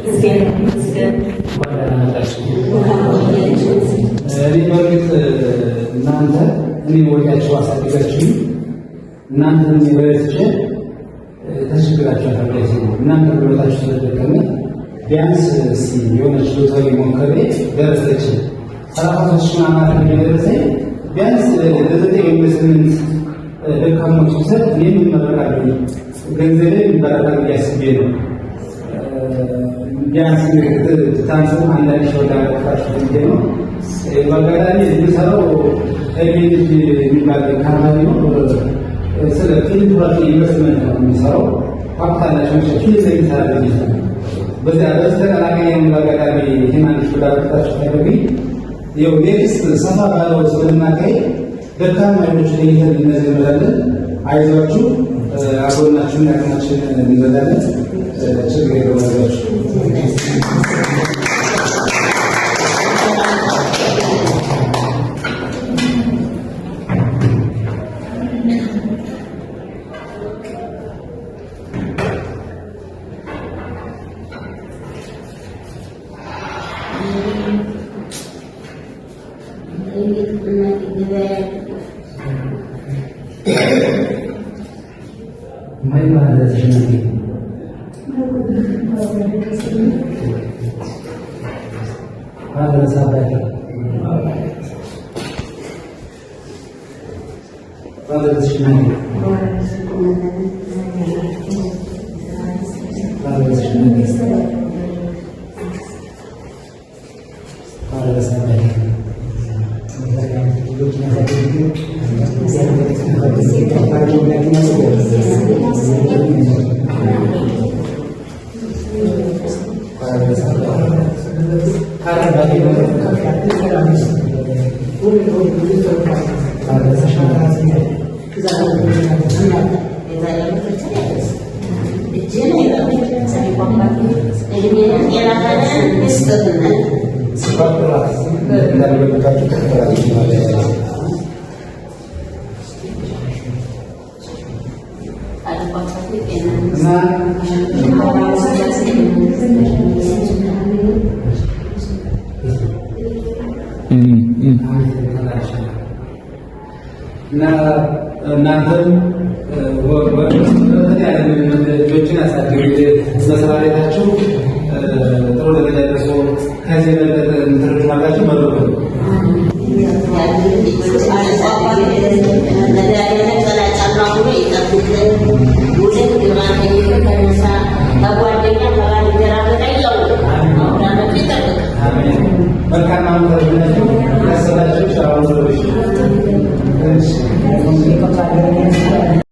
እንኳን ደህና መጣችሁ። እኔ በእርግጥ እናንተ እኔ ወልዳችሁ አሳድጋችሁ እናንተን ረድቼ ተቸግራችሁ አልጋዜ ነው። እናንተ ጉልበታችሁ ስለደከመ ቢያንስ እስኪ የሆነች ሎተሪ ሞክሬ ደረሰች። 33,000 ምናምን የደረሰኝ ቢያንስ ለዘጠኝ ወይም ለስምንት ደካሞች ብሰጥ እኔም እመረቃለሁ፣ ገንዘቤ ይበረታል ብዬ አስቤ ነው። ቢያንስ ታንስም አንዳንድ ሺህ ወደ አበረታችሁ ፈልጌ ነው። በአጋጣሚ የምሰራው ኤቢኤል የሚባል company ነው። ስለ philanthropy investment ነው የሚሰራው። ካፒታላቸው ፊልም የሚሰራ ድርጅት ነው። በዚያ በዚህ ተቀላቃይ ነው። በአጋጣሚ ይህን አንድ ሺህ ወደ አበረታችሁ ፈልጌ ይኸው next ሰፋ ባለው ስለምናካሄድ ደካማ ኃይሎች ለይተን እነዚህ እንላለን። አይዟችሁ፣ አጎናችሁን ያቅማችንን እንረዳለን። ችግር የለውም፣ አይዟችሁ። እንዳልበቃችሁ ተከተላችሁ ማለት ነው። እና እና እናንተም ልጆችን ያሳድግ መስሪያ ቤታችሁ ጥሩ ደረጃ ደርሶ ከዚህ የበለጠ እንትሮች ማላችሁ መድረኩ ነው። መልካም ዓመት ይሁንላችሁ። ያሰባችሁ ሻሎም።